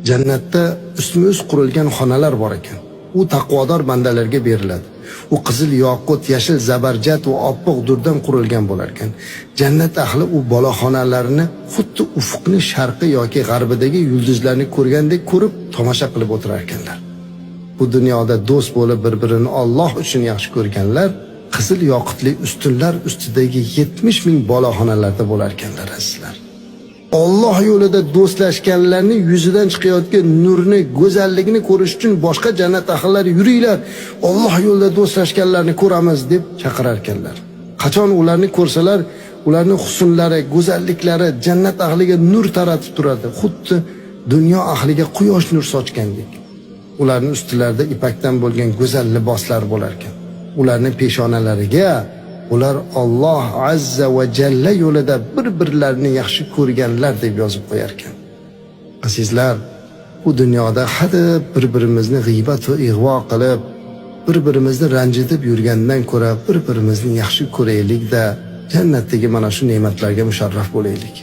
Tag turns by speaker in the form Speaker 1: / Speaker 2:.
Speaker 1: Jannatda ustma-ust qurilgan xonalar bor ekan. U taqvodor bandalarga beriladi. U qizil yoqut, yashil zabarjat va oppoq durdan qurilgan bo'lar ekan. Jannat ahli u boloxonalarni xuddi ufqni sharqi yoki g'arbidagi yulduzlarni ko'rgandek ko'rib tomosha qilib o'tirar ekanlar. Bu dunyoda do'st bo'lib bir-birini Alloh uchun yaxshi ko'rganlar qizil yoqutli ustunlar ustidagi 70 ming boloxonalarda bo'lar ekanlar, azizlar. Alloh yo'lida do'stlashganlarning yuzidan chiqayotgan nurni, go'zalligini ko'rish uchun boshqa jannat ahllari yuringlar, Alloh yo'lida do'stlashganlarni ko'ramiz deb chaqirar ekanlar. Qachon ularni ko'rsalar, ularning husnlari, go'zalliklari jannat ahliga nur taratib turadi, xuddi dunyo ahliga quyosh nur sochgandek. Ularning ustilarida ipakdan bo'lgan go'zal liboslar bo'lar ekan. Ularning peshonalariga ular Alloh azza va jalla yo'lida bir-birlarini yaxshi ko'rganlar deb yozib qo'yar ekan. Azizlar, bu dunyoda hadeb bir-birimizni g'iybat va ig'vo qilib, bir-birimizni ranjitib yurgandan ko'ra bir-birimizni yaxshi ko'raylik-da, jannatdagi mana shu ne'matlarga musharraf bo'laylik.